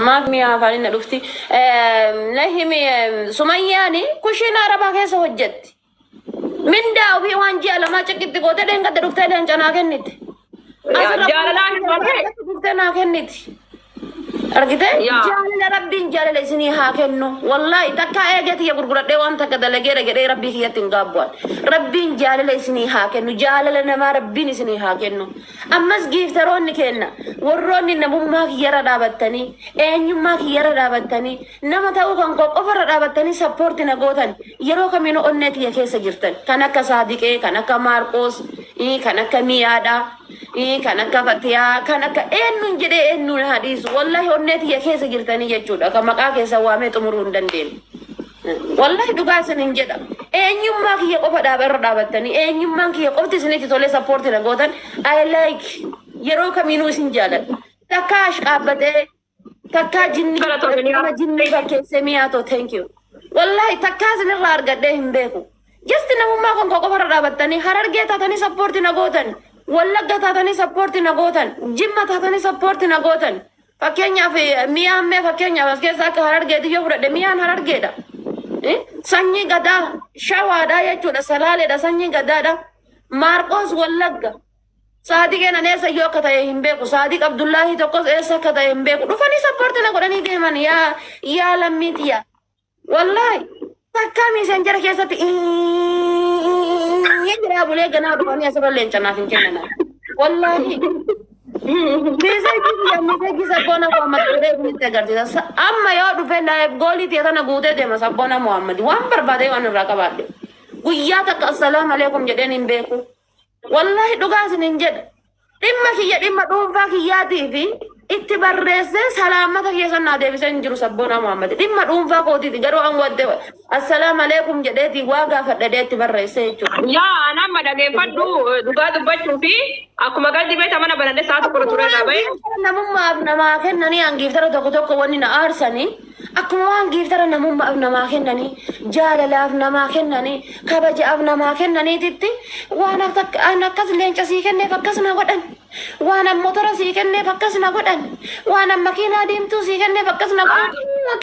Maaf mi'a afaan na dhufti. Na himi, Sumayyaani kushiina Arabaa keessa hojjetti. Mindaa ofii waan ji'a 2 ciqitti gootee dheengadda dhuftee leenca naa kenniti. Asirra Jaalalaan malee. dhuftee naa kenniti. Argitee? Yaa. Jaalala, Rabbiin jaalala isinii haa kennu. Wallaahi takkaa eegee tiyya gurguradhee waan takka dalageera jedhee Rabbii kiyyatti hin gaabbu'an. Rabbiin jaalala isinii haa kennu. Jaalala namaa Rabbiin isinii haa kennu. Ammas gifteroonni kenna. Warroonni namummaa kiyyarra dhaabattanii, eenyummaa kiyyarra dhaabattanii, nama ta'uu kan koo qofarra dhaabattanii support na gootan, yeroo kamiinuu onnee tiyya keessa jirtan. Kan akka Saadiqee, kan akka Maarqoos, kan akka Miyaadhaa, kan akka Fatiyaa, kan akka eenyuun jedhee eenyuun haa dhiisu. Wallahi onnee tiyya keessa jirtanii jechuudha. Kan maqaa keessa waamee xumuruu hin dandeenye. Wallahi dhugaa isin hin jedha. Eenyummaa kiyya qofa dhaaba irra dhaabattanii, eenyummaan kiyya qofti isinitti tolee support na gootan, I like, yeroo kamiinuu isin jaaladha. Takkaa ashqaabbatee, takkaa jinni Galatoomii. nama jinnii fakkeessee mi'aatoo, thank you. Wallahi takkaa isinirraa argadhee hin beeku. Just namummaa kan koo qofa irra dhaabattanii, Harargee taatanii support na gootan, Wallagga taatanii support na gootan, Jimma taatanii support na gootan. Fakkeenyaaf mi'aan mee fakkeenyaaf as keessa akka Harargeeti yoo fudhadhe, mi'aan Harargeedha. Sanyii gadaa Shawaadha jechuudha, Salaaleedha, sanyii gadaadha. Maarqoos Wallagga. Saadiqeen ani eessa iyyuu akka ta'e hin beeku. Saadiq Abdullaahii tokkos eessa akka ta'e hin beeku. Dhufanii support na godhanii deeman, yaa lammii tiyya. Wallaahi takkaa Messenger keessatti jira bulee ganaa dhufanii asirra leenca naaf hin kennan. Wallaahi. Message biyya message Sabboona Muhammad godhee isinitti agarsiisa. Amma yoo dhufe live goalii ta'e tana guutee deema Sabboona Muhammad. Waan barbaade waan irraa qabaadhe. Guyyaa takka assalaamu alaikum jedheen hin beeku. Wallaahi dhugaa isin hin jedha. Dhimma kiyya, dhimma dhuunfaa kiyyaatii fi itti barreessee salaamata kiyya san naa deebisee hin jiru Sabboonaa Muhammad. Dhimma dhuunfaa kootiiti, garuu an wadde assalaamu alaikum jedheeti waa gaafadhadhee itti barreessee jechuudha. Yaa, anamma dhageeffadhu, dhugaa dubbachuu fi akkuma galdi beekta mana banadhe sa'a 1 ture irraa bahe. Namummaaf namaa kennanii, an giftera tokko tokko wanni na aarsanii, akkuma waan giftera namummaaf namaa kennanii, jaalalaaf namaa kennanii, kabajaaf namaa kennaniititti, waan an akkas leenca sii kenneef akkas na godhan, waan an motora sii kenneef akkas na godhan, waan an makiinaa diimtuu sii kenneef akkas na godhan.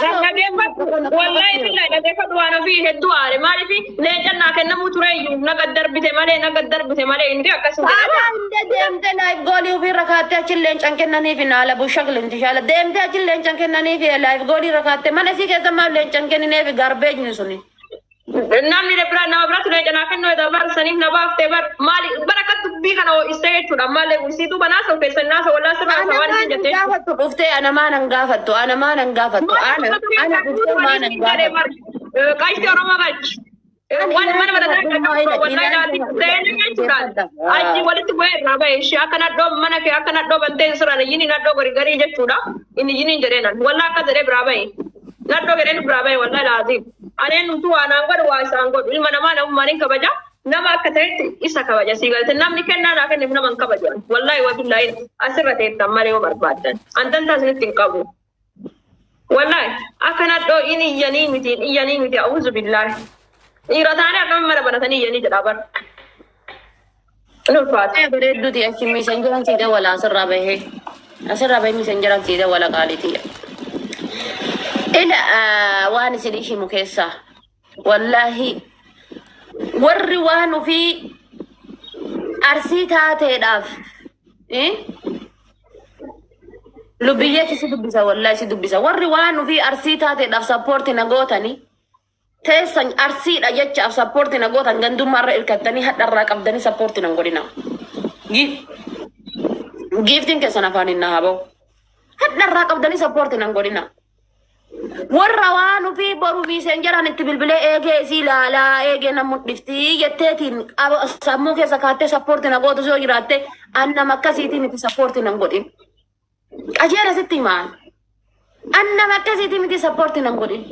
Dhageeffadhu, wallahi billahi, dhageeffadhu, waan ofii hedduu aare. Maaliif leenca naa kennamuu ture iyyuu na gad darbite malee, na gad darbite malee, inni akkas hin jedhama. Faadaa hunda deemtee live goalii ofii rakaattee achi leencan kennaniif naala bushakl intishaala deemtee achi leencan kennaniif live goalii rakaattee mana isii keessa maaf leencan kennineef garbeejni suni. Namni biraa nama biraatti leenca naa kennuu edaa bar saniif na baaftee bar maali bara akka dubbii kana ho'istee jechuudha. Ammallee isiituu banaasa keessan naasa wallaa sirraa Ana waan maan isin jettee. Gaafattu dhuftee ana maan gaafattu, ana maan gaafattu, ana dhuftee maan gaafattu. Qaashtii Oromoo galchi. Waan mana banataa wallahi naatti seenee jechuudhaan achi walitti bu'ee irraa bahe. Ishee akka nadhoo mana kee akka nadhoo bantee sirraan iyyini nadhoo gari garii jechuudha. Inni iyyini jedheenan wallaa akka jedhee biraa bahe. Nadhoo jedheen biraa bahe, wallahi laaziim. Aneen nutu waa naan godhu, waa isaan godhu, ilma namaa namummaan hin kabaja. Nama akka ta'etti isa kabaja, sii galte? Namni kennaa naa kenneef nama hin kabaju. Wallahi wabillaahi asirra teettan malee yoo barbaaddan. Antan taasinitti hin qabu. Wallahi akka nadhoo in iyyanii miti, in iyyanii miti, a'uuzu billaahi. Dhiira taanee akkamiin mana banatanii iyyanii jedhaa bar. Inni ulfaata. Bareedduuti, achi Messengeran sii dawwala, asirraa bahee. Asirraa bahee Messengeran sii dawwala, qaaliiti. Ila waan isin himu keessaa, wallaahi warri waan ofii Arsii taateedhaaf lubbiyyeetti si dubbisa, wallaahi si dubbisa, warri waan ofii Arsii taateedhaaf support na gootanii teessan Arsiidha jechaaf support na gootan, gandummaa irra hirkattanii hadharraa qabdanii support na godhina. Giftiin keessan afaan hin haa bahu. Hadharraa qabdanii support na godhina. Warra waan ofii boru Messengeraan itti bilbilee eegee isii ilaalaa eegee na mudhiftii jetteetiin sammuu keessa kaattee support na gootu yoo jiraatte, an nama akkasiitiin itti support na godhin. Qajeela sitti himaan. An nama akkasiitiin miti support na godhin.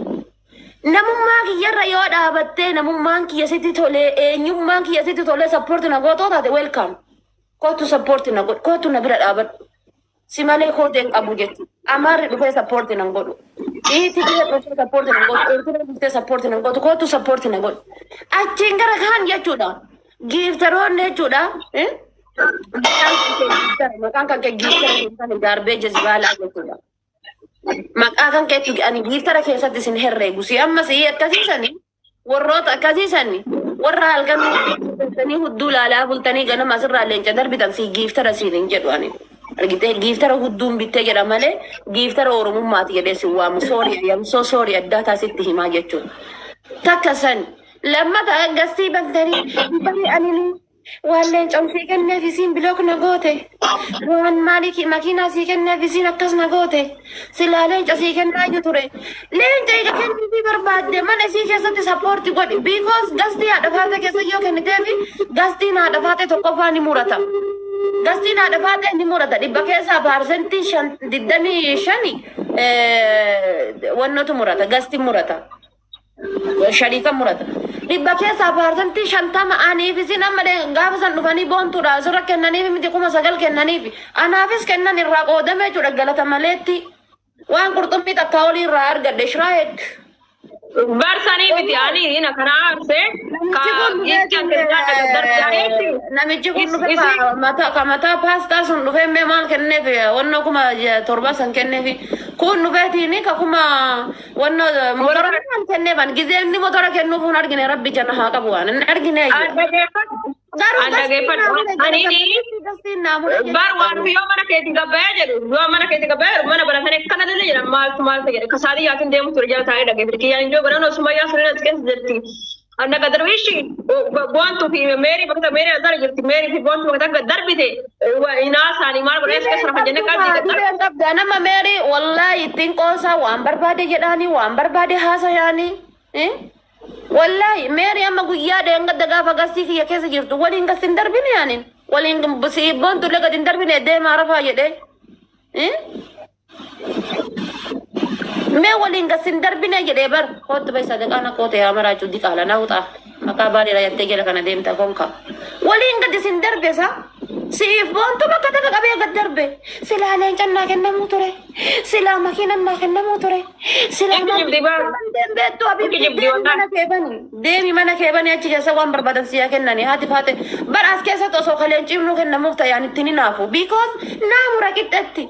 Namummaa kiyyarra yoo dhaabattee, namummaan kiyya sitti tolee, eenyummaan kiyya sitti tolee support na gootoo taate, welcome. Kootu support na godhu, kootu na bira dhaabadhu. Si malee kootee hin qabu jechuudha. Amaarri dhufee support nan godhu. Dhiitti dhufee support nan godhu. Eertiraa dhuftee support nan godhu. Kootu support na godhu. Achiin gara kaan jechuudha. Gifteroonni jechuudha. Maqaan kan kee giftera, gaarbee jazbaalaa jechuudha. Maqaa kan keetti ani giiftara keessatti isin herreegu. Si amma si akkasiisani warroota akkasiisani warra halkan bultanii hudduu laalaa bultanii ganama asirraa leenca darbitan si giiftara siin hin jedhu ani. Argitee, giiftara hudduun bittee jedha malee giiftara oromummaati jedhee si waamu. Sorry, I am so sorry, addaa taasitti himaa jechuudha. Takka san lammata gastii bantanii bari ani waan leencaan sii kenneef isiin block na goote, waan maalii makiinaa sii kenneef isiin akkas na goote, silaa leenca sii kennaa iyyuu ture. Leenca eega kennuufii barbaadde mana isii keessatti support godhi, because gastii haadha faate keessa yoo kenniteefi gastiin haadha faate tokkoffaa ni murata. Gastiin haadha faate ni murata, 100 keessaa 5 25 wannotu murata, gastiin murata. Shariika murata. 100 keessaa 50% aniif isin amma gaafa san dhufanii boontuudha asirra kennaniif miti, 9,000 kennaniif, anaafis kennan irraa qoodame jechuudha galata maleetti. Waan qurxummii takkaa olii irraa argadhe shiraayek. Barsanii miti, ani ina kana aarsee ka Namichi kun dhufe mataa ka mataa paastaa sun dhufee mee maal kenneef, wannoo 7,000 san kenneef. Kun dhufeetiini ka kuma wannoo motora maal kenneef, an gizee inni motora kennuuf hin argine, rabbi jana haa qabu, waan hin argine. Garuu Ani bar waan yoo mana keetii gabbayaa jedhu, yoo mana keetii gabbayaa jedhu, mana baratanii akkana illee jedhan, maaltu maaltu jedhe kasaalii yaatiin deemu ture jala taa'ee dhageeffate kiyyaan ijoo godhan osuma yaa sun as keessa jirti. Anna gadarwishi boontuu fi meerii bakka meerii azara jirti, meerii fi boontuu bakka takka darbite hinaa isaanii maal godhee as keessa rafa jennee qalbii Dhibeen qabda nama meerii, wallaahi ittiin qoosaa, waan barbaade jedhaanii, waan barbaade haasayaanii. Wallaahi meerii amma guyyaa dheengadda gaafa gastii kiyya keessa jirtu waliin gasti hin darbine, yaanin waliin boontullee gadi hin darbine, deemaa rafaa jedhee. Mee waliin gasti hin darbine jedhee bar kootu bai sadaqaa na koote yaa maraachuu diqaala na huxaa maqaa baadheera jettee jala kana deemta konka. Waliin gadi sin darbe sa siif boontu bakka takka qabee gad darbe, silaa leencan naa kennamuu ture, silaa makiinan naa kennamuu ture, silaa beektu abiibti. Deemi mana kee bani, deemi mana kee bani, achi keessa waan barbaadan siyaa kennani. Haati faate bar as keessatti osoo kaleen cimnuu kennamuuf ta'e itti ni naafu, because naamura qixxetti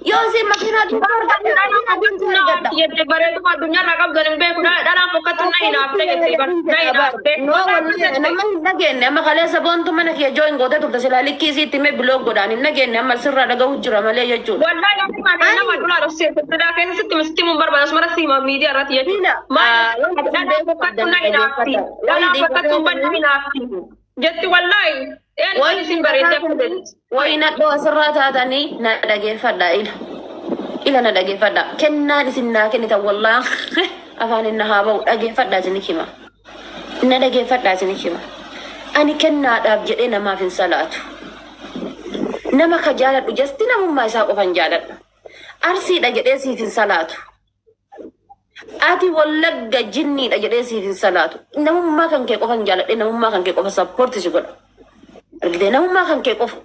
yoo isin makiinaa duuba argadhe, makiinaa diimtuu argadha. Jette bareeduma addunyaarraa qabdan hin beeku, dhalaan fokkattu na hinaafte jette, na hinaafte. No, wallahi nama hin dhageenye. Amma kaleessa boontu mana kiyya join gootee turte, silaa likkii isiitti mee block godhaan hin dhageenye, amma sirraa dhagahu jira malee jechuudha. Wallahi namni maal nama dulaa dhoksee silsilaa keessa sitti sitti mun barbaada, asumara siima miidiyaa irratti jechuudha. Maal dhalaan fokkattu na hinaafti, dhalaan fokkattu ban na hinaafti jetti wallahi. Een isin bareeddee akka jetti. Wayi nadhoo asirraa taatanii na dhageeffadha, ila. Ila na dhageeffadha. Kennaan isin naa kennitan wallaahi afaan inni haa ba'u, dhageeffadha isin hima. Na dhageeffadha isin hima. Ani kennaadhaaf jedhee namaaf hin salaatu. Nama ka jaaladhu jasti namummaa isaa qofan jaaladha. Arsiidha jedhee siif hin salaatu. Ati wallagga jinniidha jedhee siif hin salaatu. Namummaa kan kee qofan jaaladhe, namummaa kan kee qofa support si godha. Argitee, namummaa kan kee qofa.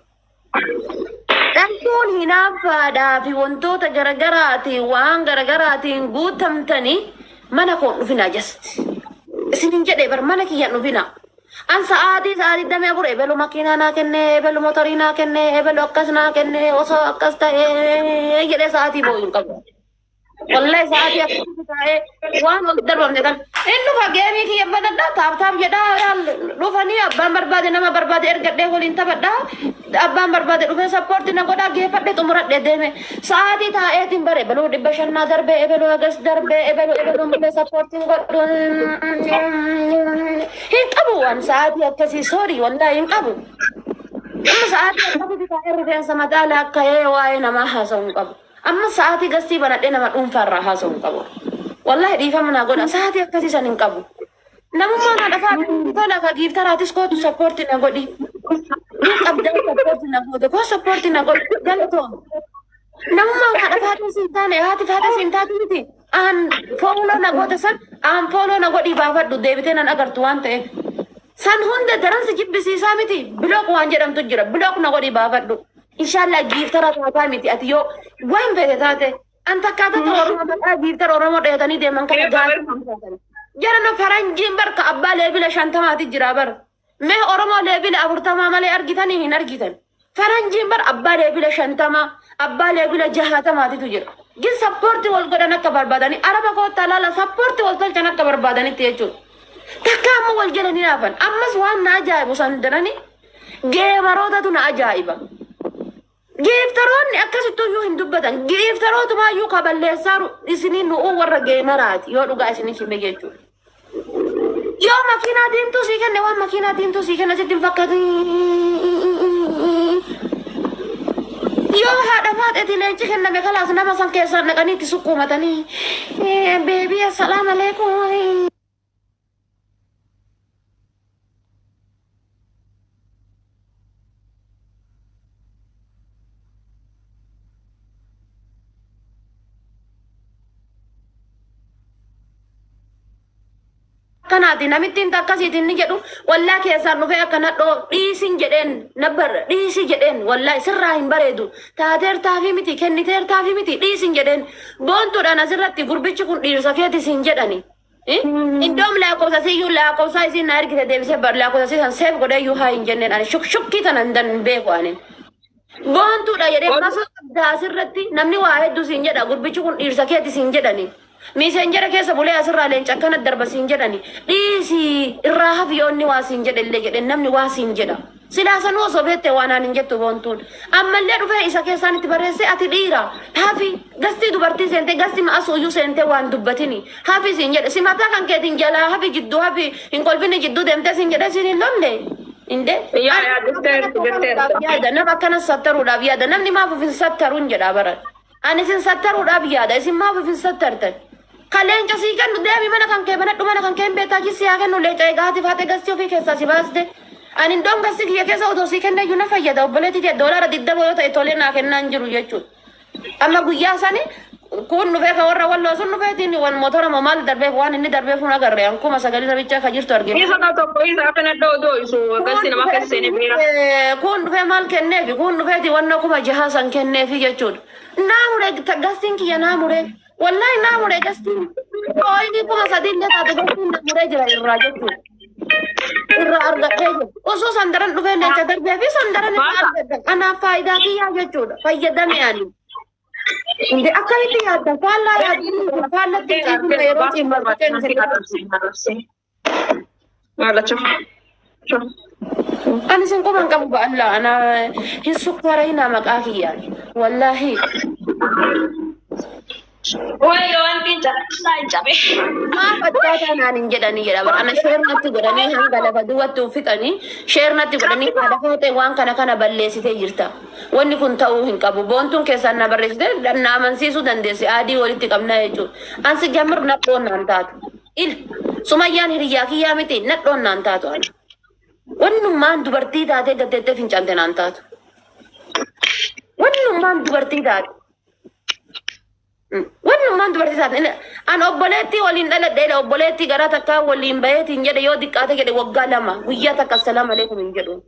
Dhaltuun hinaaffaadhaa fi wantoota garagaraatiin waan garagaraatiin guutamtanii mana koon dhufinaa just. Isin jedhee bar, mana kiyyaan dhufinaa. An sa'aatii 24 ebelu makiinaa naa kenne, ebelu motorii naa kenne, ebelu akkas naa kenne, osoo akkas ta'ee jedhee sa'aatii boo'u hin qabu. Wallahi sa'aatii akkasii taa'ee waan ol darbamne kan inni dhufa geemii kiyya banadhaa, tap tap jedhaa dhufanii, abbaan barbaade nama barbaade ergadhee waliin taphadhaa, abbaan barbaade dhufee support na godhaa, geeffadhee xumuradhee deeme. Sa'aatii taa'eetiin bare ebeluu 500 naa darbee, ebeluu agas darbee, ebeluu ebeluu malee supportiin godhu hin qabu. Waan sa'aatii akkasii, sorry, wallahi hin qabu. Amma sa'aatii akkasitti taa'ee rifeensa mataa laakka'ee waa'ee namaa haasa'u hin qabu. Amma sa'aatii gastii banadhee nama dhuunfaarraa haasa'u hin qabu. Wallahi dhiifama naa godha, sa'aatii akkasii san hin qabu. Namummaa na dhafaa tola ka giiftaraatis kootu support na godhi. Ni qabdaa support na goote koo support na godhi galatoon. Namummaa haadha faatee siin taane, haati faatee siin taate miti. Aan follow na goote san aan follow na godhii baafadhu, deebitee nan agartu waan ta'eef. San hunda daran si jibbisiisaa miti, block waan jedhamtu jira, block na godhii baafadhu. Inshallah giiftara taataa miti, ati yoo waan fete taate an takkaa takka warruma maqaa giiftara Oromoo dheetanii deeman kana gaarii. Jarana faranjiin barka abbaa level 50ti jira bar. Mee Oromoo level 40 malee argitanii hin argitan. Faranjiin bar abbaa level 50, abbaa level 60titu jira. Gin support wal godhan akka barbaadani araba koottaa laala support wal tolchan akka barbaadanitti jechuudha. Takka amma wal jedhanii naafan ammas waan na ajaa'ibu san darani gamerootatu na ajaa'iba. Gifteroonni akkasittuu iyyuu hin dubbatan. Gifterootumaayyuu kaballeessaaru isinii nu'uu warra gameraati yoo dhugaa isinii hime jechuudha. Yoo makiinaa diimtuu sii kenne waan makiinaa diimtuu sii kenne sitti hin fakkaatu. Yoo haadha faaxeeti leenci kenname kalaas nama san keessaan dhaqanii itti sukkuumatanii baby assalaam alaikum. Akkanaati namittiin akkasiitiin ni jedhu wallaa keessaan dhufee akka nadhoo dhiisin jedheen nabbar dhiisi jedheen wallaa sirraa hin bareedu taateertaafi miti kenniteertaafi miti dhiisin jedheen boontuudhaan asirratti gurbichi kun dhiirsa keetis hin jedhani. Indoom lakkoofsa siyyuu lakkoofsa isiin na ergite deebisee bar lakkoofsa siisan save godhee iyyuu haa hin jenneen ani shukshukkii tana hin beeku ani. Boontuudha jedhee masoo qabdaa asirratti namni waa hedduu siin jedha gurbichi kun dhiirsa keetis hin jedhani. Messenger keessa bulee asirraa leenca akkana darba siin jedhani. Dhiisii irraa hafi yoo inni waa siin jedhe illee jedhe namni waa siin jedha. Silaa sanuu osoo beekte waan aan hin jettu boontuun. Ammallee dhufee isa keessaan itti barreessee ati dhiira. Hafi gastii dubartii seentee gastii ma'asuu iyyuu seentee waan dubbatini. Hafi siin jedhe si mataa kan keetiin jalaa hafi jidduu hafi hin kolfini jidduu deemtee siin jedhe siin hin lolle. Inde. Yaa yaa jetteertu jetteertu. Yaada nama akkana sattaruudhaaf yaada namni maaf of hin sattaruun jedha bara. Ani isin sattaruudhaaf yaada isin maaf of hin sattartan. Ka leenca sii kennu deemi mana kan kee banadhu mana kan kee hin beektaa si haa kennu leenca egaa haati faate gastii ofii keessaa si baaste. Ani indoom gastii kiyya keessa otoo sii kenne iyyuu na fayyada obboleetti ta'e $20 yoo ta'e tolee naa kennaa hin jiru jechuudha. Amma guyyaa sani kun dhufee ka warra walloo sun dhufeetiin wan motora moo maal darbeef waan inni darbeef hun agarre an 9,000 namicha ka jirtu argine. Isa ka tokko isa akka nadhoo odoo isu akkasi nama keessa seenee beera. Kun dhufee maal kenneefi kun dhufeeti wanna 6,000 san kenneefi jechuudha. Naa mure gastiin kiyya naa mure wallahi naa mure gastiin ooyinii 3,000 illee taate gastiin naa muree jira irraa jechuudha. Irraa argadhee jira. Osoo sandaran dhufee leenca darbee fi sandaran irraa argadha. Kanaaf faayidaa kiyyaa jechuudha. Fayyadame ani. Inde akkamitti yaadda? Faallaa yaaddu faallatti ciisuma yeroo ciimmatu. Ani sin quban qabu ba'alla ana hin sukkaara hinaa maqaa kiyyaan. Wallaahi. Wayyoo wanti hin cabe. Maaf addaa taanaan hin jedhanii jedha. Ana share natti godhanii hanga lafa duwwatti uffitanii share natti godhanii haadha faatee waan kana kana balleessitee jirta. Wanni kun ta'uu hin qabu. Boontuun keessaan na barreessite na amansiisuu dandeessi. Adii walitti qabnaa jechuudha. Ansi jammir nadhoon naan taatu. Il sumayyaan hiriyyaa kiyyaa miti nadhoon naan taatu ani. Wannummaan dubartii taatee gaddeettee fincaante naan taatu. Wannummaan dubartii taate. Wannummaan dubartii taate. An obboleettii waliin dhaladheedha. Obboleettii gara takkaa waliin baheetiin jedhe yoo xiqqaate jedhe waggaa lama guyyaa takka assalaam aleekum hin jedhuun.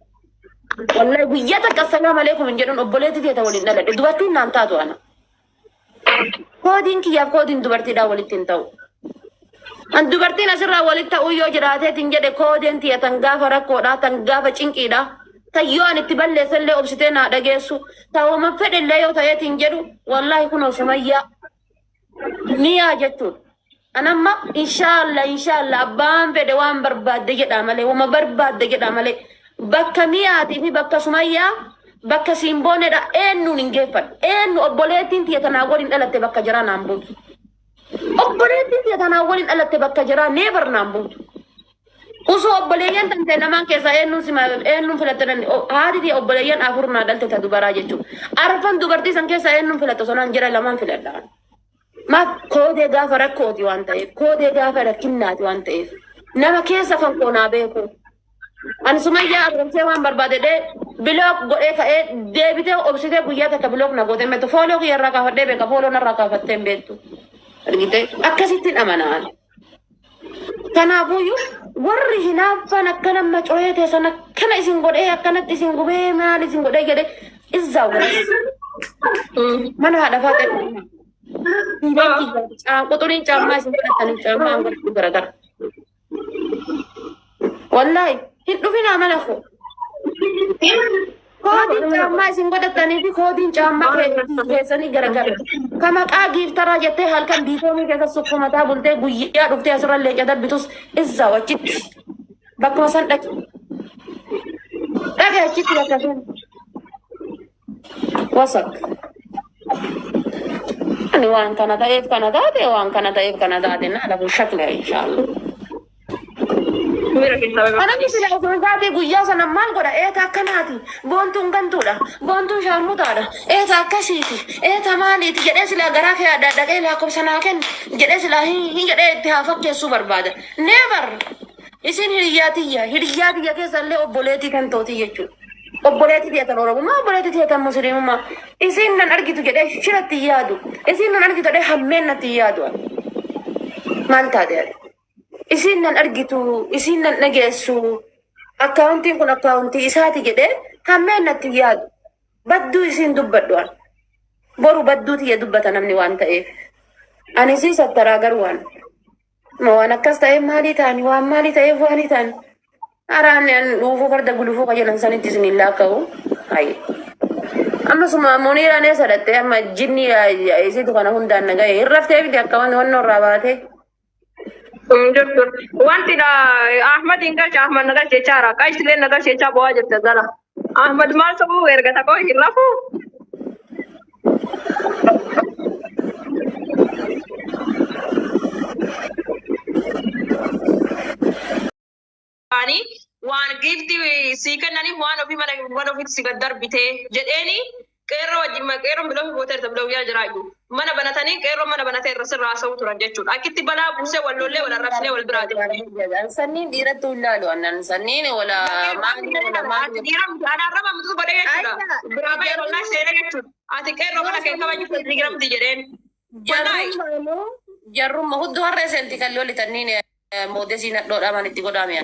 Wallahi guyyaa takka assalaam aleekum hin jedhuun obboleettii teeta waliin dhaladhe. Dubartiin naan taatu ana. Koodiin kiyyaaf koodiin dubartiidhaan walitti hin ta'u. An dubartiin asirraa walitti ta'uu yoo jiraateetiin jedhe koodeen tiyya tan gaafa rakkoodhaa tan gaafa cinqiidhaa. Tan yoo ani itti balleessellee obsitee naa dhageessu. Ta'uma fedhellee yoo ta'eetiin jedhu wallaahi kunoo sumayyaa mi'aa jechuudha. Anamma inshaalla inshaalla abbaan fedhe waan barbaadde jedhaa malee wama barbaadde jedhaa malee bakka mi'aatii fi bakka sumayyaa bakka simbooneedha eenyuun hin geeffadhu. Eenyu obboleettiin tiyya tanaa waliin dhalatte bakka jiraa naan buutu. Obboleettiin tiyya tanaa waliin dhalatte bakka jiraa never naan buutu. Osoo obboleeyyan tan ta'e lamaan keessaa eenyuun sima eenyuun filatte haati tiyya obboleeyyan afur naa dhalte ta dubaraa jechuudha. Arfan dubartii san keessaa eenyuun filatte osoo naan jira lamaan filadha. Maaf koodee gaafa rakkooti waan ta'eef koodee gaafa rakkinnaati waan ta'eef nama keessa kan koonaa beeku. Ani sumayyaa argamsee waan barbaade dhee block godhee ka'ee deebitee obsitee guyyaa takka block na gootee beektu follow kiyya irraa kaafadhee beeka follow narraa kaafattee hin beektu. Argitee akkasittiin amanaan. Kanaafuyyuu warri hinaaffan akkana maco'ee teessan akkana isin godhee akkanatti isin gubee maal isin godhee jedhee izzaa walas. Mana haadha faatee. Quxuriin caammaa isin godhatanii caammaa godhatu garagara. Wallaahi hin dhufinaa mana koo. Koodiin caammaa isin godhatanii fi koodiin caammaa keessanii garagara. Ka maqaa giiftaraa jettee halkan biitoomii keessa sukkumataa bultee guyyaa dhuftee asirra leenca darbitus izza achitti. Bakkuma san dhaqi. Dhaqi achitti bakka san. Wasak. Ani waan kana ta'eef kana taate, waan kana ta'eef kana taate, na lafu shakla inshaallah. Miira keessaa bahe. Anamni sila osoo isaati guyyaa sana maal godha? Eeta akkanaati. Boontuun gantuudha. Boontuun shaarmutaadha. Eeta akkasiiti. Eeta maaliiti jedhee sila garaa kee dhaqee lakkoofsa naa kenni jedhee sila hin jedhee itti haa fakkeessuu barbaada. Never! Isin hiriyyaa tiyya. Hiriyyaa tiyya keessa illee obboleetii kan tooti jechuudha. Obboleetii tiyya tan Oromummaa, obboleetii tiyya tan Musliimummaa. Isin nan argitu jedhee shiratti hin yaadu. Isin nan argitu jedhee hammeen natti hin yaadu. Maal taate ati? Isin nan argitu, isin nan dhageessu, akkaawuntiin kun akkaawuntii isaati jedhee hammeen natti hin yaadu. Badduu isin dubbadhu an. Boru badduu tiyya dubbata namni waan ta'eef. Ani sii sattaraa garuu waan. Ma waan akkas ta'eef maalii ta'ani, waan maalii ta'eef waanii ta'ani. Araanni an dhuufuu farda gulufuu ka jedhan sanitti isin hin laakka'u. Hayi. Ammasuma Muniiraan eessa dhattee amma jinni isiitu kana hundaan na ga'e. Hin raftee miti akka wanni wannoo irraa baatee. Jirtu. Wanti dha Ahmad hin galche, Ahmad na galche jechaara. Qaishtileen na galche jechaa bo'aa jirte zala. Ahmad maal sobuu erga takoo hin rafuu. Ani waan giifti sii kennaniif waan ofii mana mana ofiitti si gad darbite jedheeni qeerroo wajjin qeerroon biloo gooteerta biloo guyyaa jiraayu mana banatanii qeerroo mana banatee irra sirraa haasa'uu turan jechuudha. Akkitti balaa buusee wal lollee wal arrabsinee wal biraa deemne. Sanniin dhiirattuu hin laalu annan sanniin wala maali wala maali. Dhiira miti ana arraba miti godhe jechuudha. Biraa ba'e wallaa seera jechuudha. Ati qeerroo mana kee kabaju dhiira miti jedheen. Wallaahi. Jarrummaa jarrummaa hudduu harree seenti kan lolitanniin moodesii nadhoodhaman itti godhame.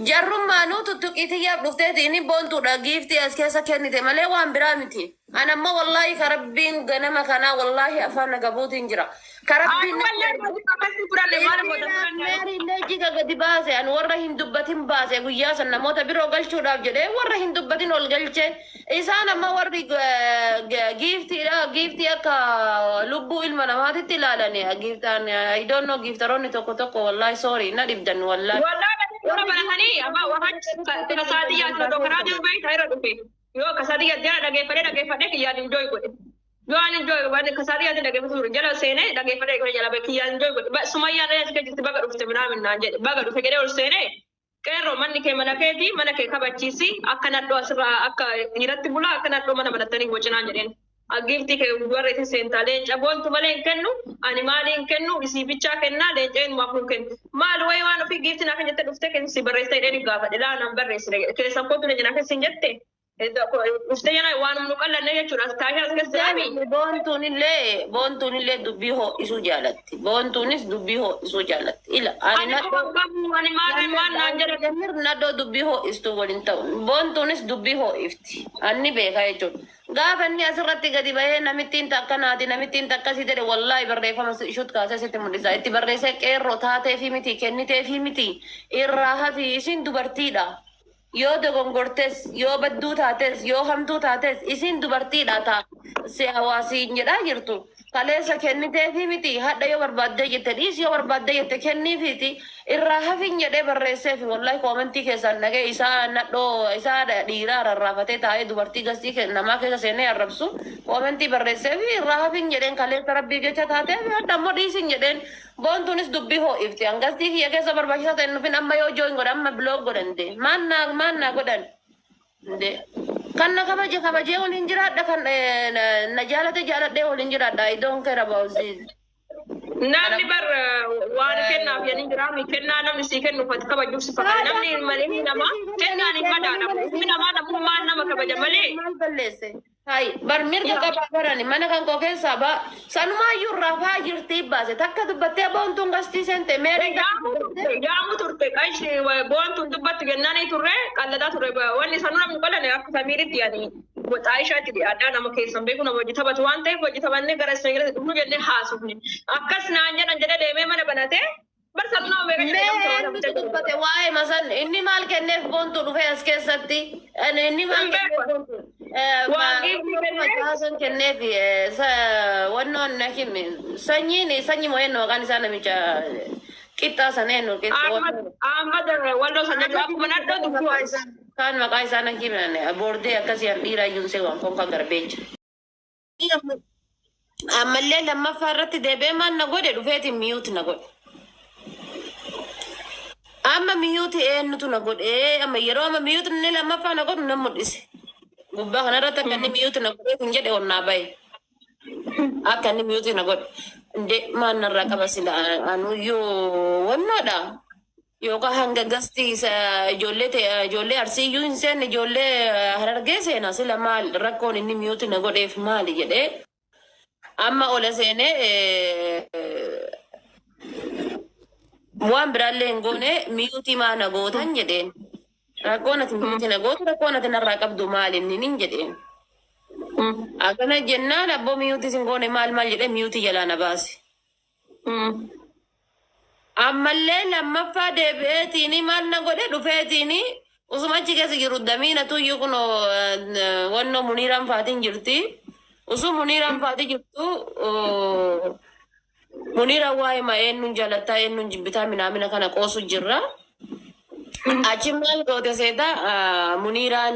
Jarrummaanuu tuttuqii tiyyaaf dhufteeti inni boontuudha giiftii as keessa kennite malee waan biraa miti. An amma wallaahi ka Rabbiin ganama kanaa wallaahi afaan nagabuutiin jira. Ka Ani Rabbiin wallaahi akkasitti fudhanne maal goota fudhanne. Meeriillee jiga gadi baase, an warra hin dubbatin baase guyyaa san namoota biroo galchuudhaaf jedhee warra hin dubbatin ol galche. Isaan amma warri giiftiidha, giiftii akka lubbuu ilma namaatitti ilaalani giiftaan. I don't know, giiftaroonni tokko tokko wallaahi sorry na dhibdan wallaahi. Wallaahi mana banatanii amma waan kasaatii yaadnu dokaraa jiru beektaa irra dhufe. Yoo kasaatii yaadnu jala dhageeffadhee dhageeffadhee kiyyaan enjoy godhe. Yoo ani enjoy waan kasaatii yaadnu dhageeffatu ture jala seenee dhageeffadhee godhe jala kiyyaan enjoy godhe. Sumayyaan as keessa jirti, baga dhufte minaamin naan jedhe, baga dhufe jedhee ol seenee qeerroo manni kee mana keeti, mana kee kabachiisi, akka nadhoo asirraa akka dhiiratti bulaa, akka nadhoo mana banattanii wacinaan jedheen. Giiftii kee warra itti seentaa leenca boontu malee hin kennu, ani maali hin kennu, isii bichaa kennaa, leenca inumaaf hin kennu. Maal wayi waan ofii giiftii naa kan jette dhuftee kennu si barreessite jedheen gaafadhe, laa naan barreessine keessan kootu na keessa hin jette. Dhuftee jala waan nu qallanne jechuudha. Taashaa as keessa jiraami. Boontuun illee dubbii ho'isuu jaalatti. Boontuunis dubbii ho'isuu jaallatti. Ila ani Ani qofa qabu, ani maal maal naan jedhe. Jammir nadhoo dubbii ho'istuu waliin ta'u. Boontuunis dubbii ho'ifti. Anni beekaa jechuudha. Gaafa inni asirratti gadi bahee namittiin takkanaati namittiin takkasii jedhe, wallaahi barreeffama ishut kaasee sitti mul'isa. Itti barreessee qeerroo taatee fi miti kennitee fi miti irraa hafi, isin dubartiidha. Yoo dogongortes, yoo badduu taates, yoo hamtuu taates, isin dubartiidha ta'a. Si hawaasiin jedhaa jirtu. Kaleessa kennitee fi miti hadha yoo barbaaddee jette dhiisi, yoo barbaaddee jette kenniifiiti irraa hafin jedhee barreesseefi. Wallahi koomentii keessaan dhagee isaa nadhoo isaa dhiiraa rarraafatee taa'ee dubartii gastii namaa keessa seenee arrabsu koomentii barreesseefi irraa hafin jedheen. Kaleessa Rabbii jecha taatee hadha ammoo dhiisin jedheen. Boontuunis dubbii ho'ifti. Hangastii kiyya keessa barbaachisaa ta'e nufin amma yoo join godhan, amma block godhan de maal naa godhan de kan na kabaje kabajee waliin jiraadha, kan na jaalate jaaladhee waliin jiraadha. I don't care about this. Namni bar waan kennaaf jedhanii jiraami, kennaa namni sii kennu uffati kabajuuf si fakkaata. Namni malee nama kennaan hin madaalamu. Ilmi namaa namummaan nama kabaja malee. Maal balleesse? Hai, bar mirga qabaa barani mana kan koo keessaa ba sanumaayyuu rafaa jirtii baase takka dubbattee boontuun gastii seente meerii. Yaamu turte qayshi boontuun dubbattu jennaanii turre qallataa turre, wanni sanuu namni qalane akka samiiritti yaani xaayishaatti dhiyaadhaa nama keessan beeku nama hojii taphatu waan ta'eef hojii taphannee gara isin gara dhufnu jennee haasofne. Akkas naan jedhan jedhee deemee mana banatee. Bar sanuu nama meeqa Mee jedhee namni eenyutu dubbate waa'ee masan inni maal kenneef boontuu dhufee as keessatti inni maal Hin beeku. kenneef boontuu Waan giiftii kenneef? Macaasan kenneef wannoon na himi sanyiin sanyi moo eenyu maqaan isaa namicha qixxaa sana eenyu Ahmad Ahmad walloo sana jechuudha. Akkuma nadhoo dubbii. Kaan maqaa isaa na himi boordee akkasii an dhiiraa iyyuu hin waan konka garbeecha. Ammallee lammaffaa irratti deebi'ee maal na godhe dhufeeti mute na godhe. Amma mute eenyutu na godhe? Amma yeroo amma mute inni lammaffaa na godhu nan mul'ise. Gubbaa kanarratti akka inni mute na godhe kun jedhe onnaa bahe. Akka inni mute na godhe. Inde maal narraa qaba sila anuyyuu wannaadha. Yookaan hanga gasti isa ijoollee ta'e ijoollee arsii iyyuu hin seenne ijoollee harargee seena sila maal rakkoon inni mute na godheef maali jedhee. Amma ola seenee waan biraallee hin goone mute maa na gootan jedheen. Rakkoon ati mute na gootu rakkoon ati narraa qabdu maal inni nin jedheen. Akkana jennaan abboo mute sin goone maal maal jedhee mute jalaa na baase. Ammallee lammaffaa deebi'eetiin maal na godhe dhufeetiin usuma achi keessa jiru damiina tuyyuu kun wannoo muniiraan faatiin jirti. Usuu muniiraan faatii jirtu muniiraan waa'ee ma eenyuun jaalattaa eenyuun jibbitaa minaamina kana qoosu jirra. Achi maal goote seeta muniiraan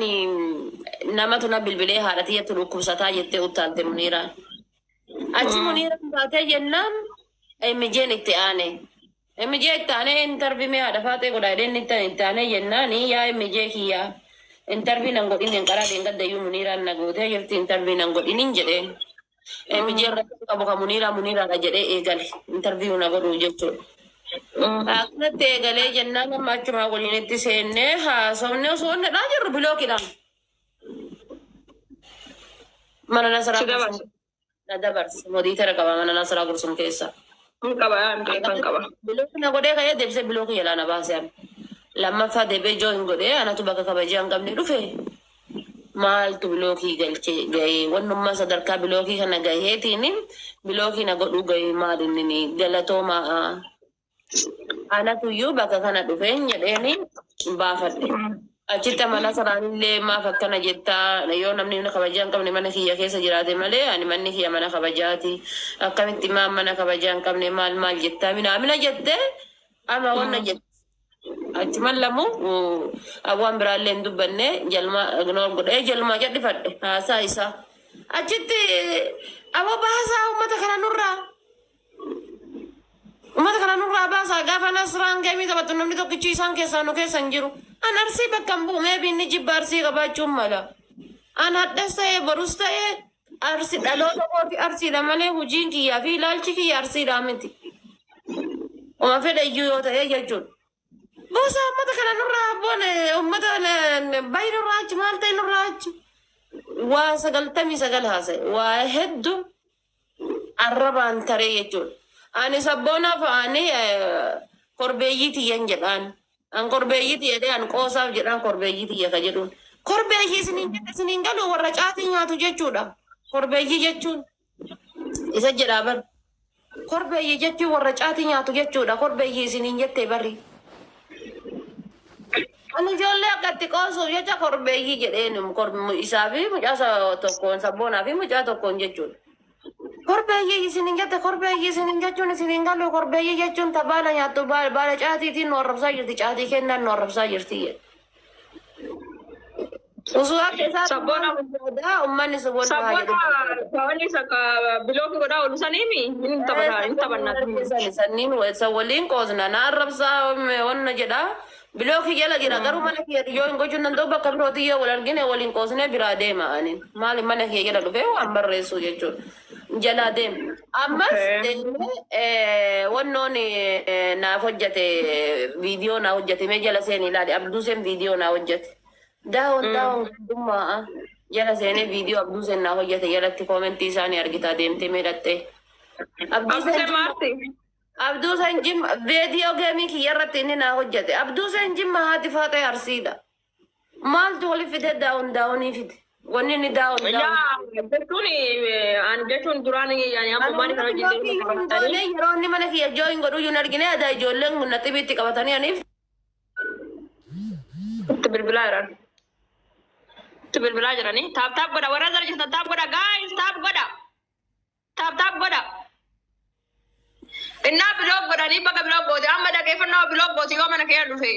namatu na bilbilee haadha tiyyatti dhukkubsataa jettee uttaalte muniiraan. Achi muniiraan baatee jennaan mijeen itti aane. Mijee itti aanee interview mee haadha faatee godhaa jedheen itti aanee jennaan yaa mijee kiyyaa interview nan godhin hin qaraa deengadda iyyuu muniiraan na gootee jirti interview nan godhinin jedheen. Mijee irratti qabu ka muniiraa muniiraadha jedhee eegale interview na godhuu jechuudha. Akkanatti eegalee jennaan amma achumaa waliin itti seennee haasofne osoo inni dhaa jirru blockiidhaan. Mana Nasaraa Si dabarse. Gursum na dabarse moderator qaba mana Nasaraa Gursum keessa. Hin qaba hin beekan qaba. Block na godhee ka'ee deebisee block jalaa na baase amma. Lammaffaa deebee join godhee anatu bakka kabajaa hin qabne dhufe. Maaltu block galchee gahee wannummaa sadarkaa block kana gaheetiin block na godhuu gahee maal inni galatoomaa. Anatuyyuu bakka kana dhufeen jedheeni baafadhe. Achitti mana saraanillee maaf akkana jettaa yoo namni mana kabajaa hin qabne mana kiyya keessa jiraate malee ani manni kiyya mana kabajaati. Akkamitti maal mana kabajaa hin qabne maal maal jettaa minaamina jettee amma wanna jette. Achuman lamu waan biraallee hin dubbanne jalma ignore godhee jalma jedhifadhe haasaa isaa. Achitti aboo baasaa uummata kana nurraa. Uummata kana nurraa baasaa gaafa nasraan game taphattu namni tokkichi isaan keessaa nu keessa hin jiru. An arsii bakka hin bu'u maybe inni jibba arsii qabaachuun mala. An hadhas ta'ee borus ta'ee arsi dhaloota kooti arsiidha malee hojiin kiyyaa fi ilaalchi kiyya arsiidhaa miti. Uma fedha iyyuu yoo ta'e jechuudha. Boosa uummata kana nurraa abboon uummata bayi nurraa achi maal ta'e nurraa achi. Waa 99 haasa'e waa hedduu arrabaan taree jechuudha. Ani sabboonaaf ani korbeeyyii tiyyan jedhaan. An korbeeyyii tiyya jedhee an qoosaaf jedhaan korbeeyyii tiyya ka jedhuun. Korbeeyyii isiniin jedhe isiniin galu warra caatii nyaatu jechuudha. Korbeeyyii jechuun isa jedhaa bar. Korbeeyyii jechuun warra caatii nyaatu jechuudha. Korbeeyyii isiniin jettee barri. Ani ijoollee akkatti qoosuuf jecha korbeeyyii jedheen isaa fi mucaa tokkoon sabboonaa fi mucaa tokkoon jechuudha. Korbeeyyii isiniin jette korbeeyyii isiniin jechuun isiniin galu korbeeyyii jechuun ta baala nyaattu baala caatiitiin nu arrabsaa jirti caatii kennaan nu arrabsaa jirti jedhe. Osoo akka isaa Sabboona uummanni sun wal haa jedhu. Sabboona wanni isa block godhaa oolu saniimi hin taphataa hin taphannaa. Sanniin san waliin qoosna na arrabsaa wanna jedha. Block jala jira garuu mana kiyya yoo hin gochuun danda'u bakka birootii yoo wal argine waliin qoosnee biraa deema ani. Maali mana kiyya jala dhufee waan barreessu jechuudha. Jalaa deema. Ammas deemee wannoon naaf hojjete viidiyoo naa hojjete mee jala seenii ilaali Abduuseen viidiyoo naa hojjete. Daawon daawon guddummaa jala seenee viidiyoo Abduuseen naa hojjete jalatti comment isaanii argitaa deemtee mee dhattee. Abduuseen maarti. Abduuseen jimma viidiyoo game kiyya irratti inni naa hojjete. Abduuseen jimma haati faaxee arsiidha. Maaltu wali fide daawon daawonii fide. Wanni inni down down. Yaa jechuun ani jechuun duraan yani ammumaan kana Block hin goone. Yeroo inni mana kiyya join godhuu hin argine. Adaa ijoolleen kun naxibiitti qabatanii aniif. Itti bilbilaa jiran. Itti bilbilaa jiranii. Tap tap godha, warra jala jirtan tap godha, guys, tap godha. Tap tap godha. Innaa block godhanii, baga block goote, amma dhaggeeffannoo block goote yoo mana kee dhufe.